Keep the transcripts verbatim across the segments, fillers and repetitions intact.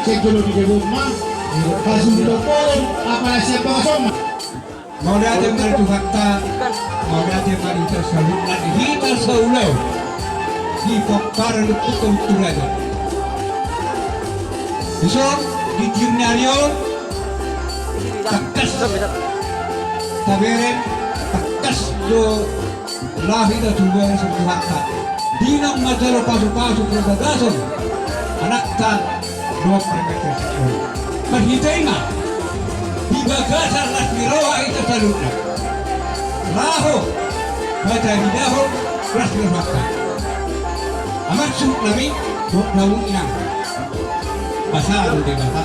Sejolo di debon ma, kasih di debon, apa nasihat bang soma. Mauliate ma di Tuhanta, mauliate ma di hita saluhutna, di hita saulaon, di pomparan ni Ompu Raja. Dison, di tingki ni ari on, tangkas tabereng, tangkas do laho hita tu bagasan Tuhanta. Di na manjalo pasupasu tu bagasan anakta dohot parmenter sikola. Marhite i ma di bagasan las ni roha hita saluhutna laho manjadi dahon las ni rohanta. Amang suhut nami dohot hamu inang. Pasahat do Debata.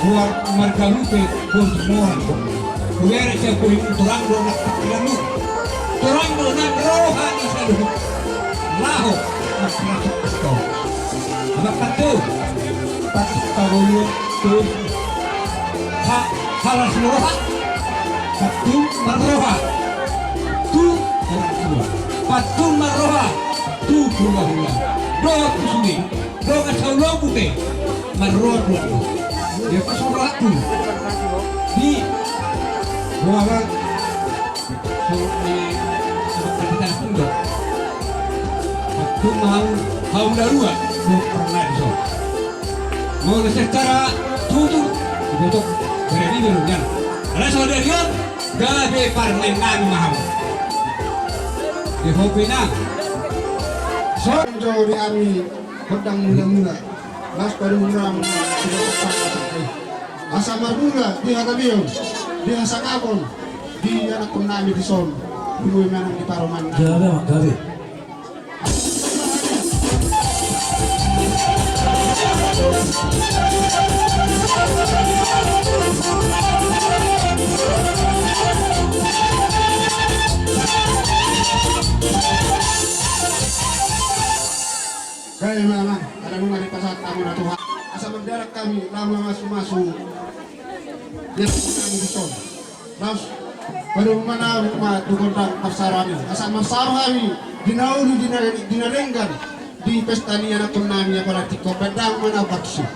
Buat marga muse bos moran do. Kuliah siap kuliah torang do nang pikiranmu. Torang do nang roha ni saluhut. Laho masyarakat pistol. Abang patu. Patu pagolo tu. Ha, halas roha. Patu marroha tu orang tua. Patu marroha tu hula-hula. Dohot tu sude. Dongan saulaonmu pe marroha tu aku. Ia pas marroha tu. Di roha bang. So ni. Sama kita pun do. Patu mau haula rua. Mau pernah di so. Molo secara tutur, iboto, berani belum kan? Ala so dari on, gabe parmen nami ma hamu. Di hobi na. So, jo di ami, pedang mula-mula. Las pada mula, mula, mula, mula, mula. Asa marmula di hatabeon, di hasangapon, di anakkon nami dison. Dulu memang di paroman. Gabe, gabe. Gabe ma, ala nunga dipasahat hamu na Tuhan. Asa mardalan hami laho mamasu-masu. Ia hami dison. Laos, baru mana ma tu gondang parsaro hami. Asa marsaro hami di na uli, di na, di na denggan, di pesta ni anakkon nami, apala tingko pedang mana baksu.